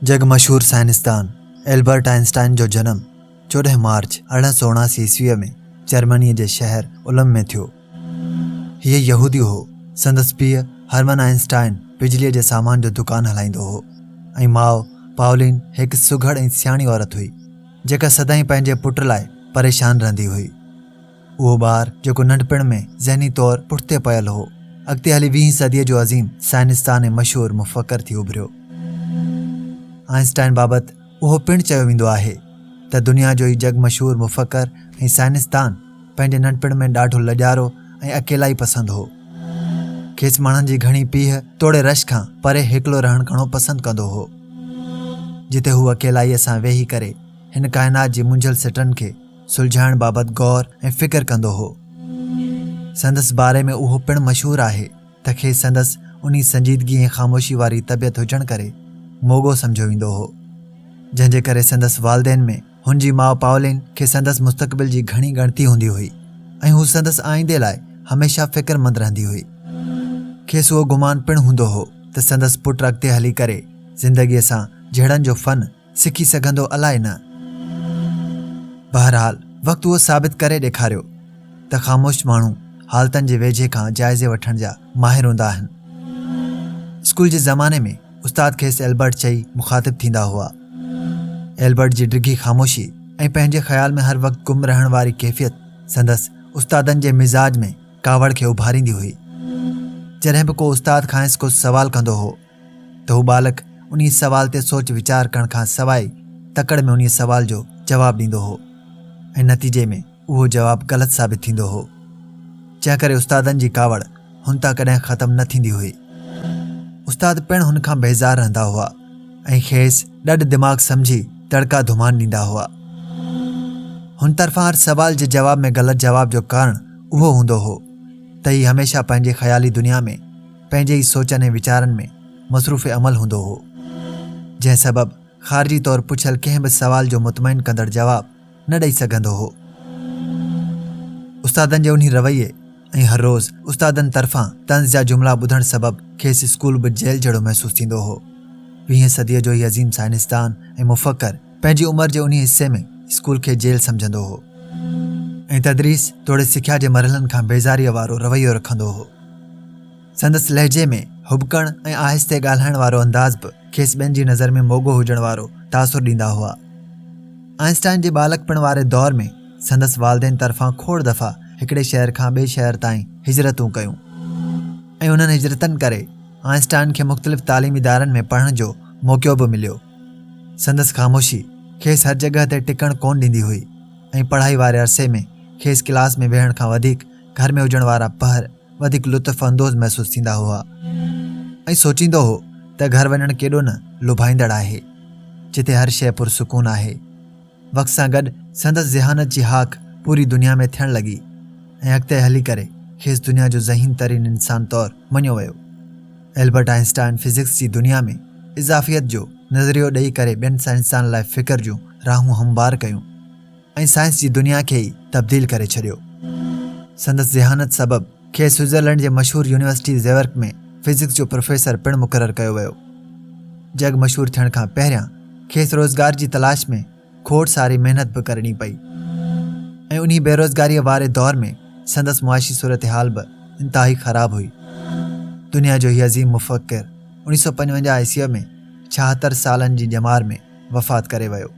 جڳ مشهور سائنسدان البرٽ آئنسٽائن جو جنم 14 مارچ 1879 عيسويء ۾ جرمنيء جي شهر الم ۾ ٿيو. هيء يهودي هو. سندس پيء هرمن آئنسٽائن بجليء جي سامان جو دڪان هلائيندو هو ۽ ماء پائولين هڪ سگهڙ ۽ سياڻي عورت هئي، جيڪا سدائين پنهنجي پٽ لاء پريشان رهندي هئي. اهو ٻار جيڪو ننڍپڻ ۾ ذهني طور پٺتي پيل هو، اڳتي هلي ويهين صديء جو عظيم سائنسدان ۽ مشهور مفڪر ٿي اڀريو. آئنسٽائن بابت اهو پڻ چيو ويندو آهي ته دنيا جو هي جڳ مشهور مفڪر ۽ سائنسدان پنهنجي ننڍپڻ ۾ ڏاڍو لڄارو ۽ اڪيلائي پسند هو. کيس ماڻهن جي گهڻي پيهه توڙي رش کان پري هيڪلو رهڻ گهڻو پسند ڪندو هو، جتي هو اڪيلائيء سان ويهي ڪري هن ڪائنات جي منجهيل سٽن کي سلجهائڻ بابت غور ۽ فڪر ڪندو هو. سندس باري ۾ اهو پڻ مشهور آهي ته کيس سندس انهي سنجيدگي ۽ خاموشي واري طبيعت هجڻ ڪري موڳو سمجهيو ويندو هو، جنهن جي ڪري سندس والدين ۾ هن جي ماء پائولين کي سندس مستقبل جي گهڻي ڳڻتي هوندي هئي ۽ هو سندس آئيندي لاء هميشه فڪرمند رهندي هئي. کيس اهو گمان پڻ هوندو هو ته سندس پٽ اڳتي هلي ڪري زندگيء سان جهيڙن جو فن سکي سگهندو الائي نه. بهرحال وقت اهو ثابت ڪري ڏيکاريو ته خاموش ماڻهو حالتن جي ويجهي کان جائزي وٺڻ جا ماهر هوندا آهن. اسڪول جي زماني ۾ استاد کيس البرٽ چئي مخاطب ٿيندا هئا. البرٽ جي ڊگهي خاموشي ۽ پنهنجي خيال ۾ هر وقت گم رهڻ واري ڪيفيت سندس استادن جي مزاج ۾ ڪاوڙ کي اڀاريندي هئي. جڏهن به ڪو استاد کانئس ڪو سوال ڪندو هو ته هو ٻالڪ انهي سوال تي سوچ ويچار ڪرڻ کان سواء ئي تڪڙ ۾ انهي سوال جو جواب ڏيندو هو ۽ نتيجي ۾ اهو جواب غلط ثابت ٿيندو هو. جنهن ڪري استادن جي ڪاوڙ هن تان ڪڏهن ختم نه ٿيندي هئي. استاد پڻ هن کان بيزار رهندا هئا ۽ کيس ڏڏ دماغ سمجهي تڙڪا ڌمان ڏيندا هئا. هن طرفان هر سوال جي جواب ۾ غلط جواب جو ڪارڻ اهو هوندو هو ته هي هميشه پنهنجي خيالي دنيا ۾ پنهنجي ئي سوچن ۽ ويچارن ۾ مصروف عمل هوندو هو، جنهن سبب خارجي طور پڇيل ڪنهن به سوال جو مطمئن ڪندڙ جواب نه ڏئي سگهندو هو. استادن جي انهي رويي ۽ هر روز استادن طرفان طنز جا جملا ٻڌڻ سبب کيس اسڪول به جيل جهڙو محسوس ٿيندو هو. ويهين صديء جو هي عظيم سائنسدان ۽ مفڪر پنهنجي عمر جي انهي حصي ۾ اسڪول کي جيل سمجهندو هو ۽ تدريس توڙي سکيا جي مرحلن کان بيزاريء وارو رويو رکندو هو. سندس لهجي ۾ هٻڪڻ ۽ آهستي ڳالهائڻ وارو انداز به کيس ٻين جي نظر ۾ موڳو هجڻ وارو تاثر ڏيندا هئا. آئنسٽائن جي ٻالڪپڻ واري دور ۾ سندس والدين طرفان کوڙ دفعا هڪڙي شهر کان ٻئي شهر تائين هجرتون ڪيون ۽ انهن هجرتن ڪري آئنسٽائن کي مختلف تعليمي ادارن ۾ پڙهڻ جو موقعو به مليو. سندس خاموشي کيس هر جڳهه تي ٽڪڻ ڪونه ڏيندي هئي ۽ پڙهائي واري عرصي ۾ کيس ڪلاس ۾ ويهڻ کان وڌيڪ گهر ۾ هجڻ وارا پهر وڌيڪ لطف اندوز محسوس ٿيندا هئا ۽ سوچيندو هو ته گهر وڃڻ ڪيڏو نه لڀائيندڙ آهي، جتي هر شيء پرسڪون آهي. وقت سان گڏ سندس ذهانت جي هاڪ پوري دنيا ۾ ٿيڻ لڳي ۽ اڳتي هلي ڪري کيس دنيا جو ذهين ترين انسان طور مڃيو ويو. البرٽ آئنسٽائن فزڪس جي دنيا ۾ اضافيت جو نظريو ڏئي ڪري ٻين سائنسدانن لاء فڪر جون راهون هموار ڪيون. ۽ سائنس جي دنيا کي ئي تبديل ڪري ڇڏيو. سندس ذهانت سبب کيس سوئٽزرلينڊ جي مشهور يونيورسٽي زيورڪ ۾ فزڪس جو پروفيسر پڻ مقرر ڪيو ويو. جڳ مشهور ٿيڻ کان پهريان کيس روزگار جي تلاش ۾ کوڙ ساري محنت به ڪرڻي پئي ۽ انهي بيروزگاريء واري دور ۾ سندس معاشي صورتحال به انتهائي خراب هئي. دنيا جو هي عظيم مفڪر 1955 عيسويء ۾ 76 سالن جي ڄمار ۾ وفات ڪري ويو.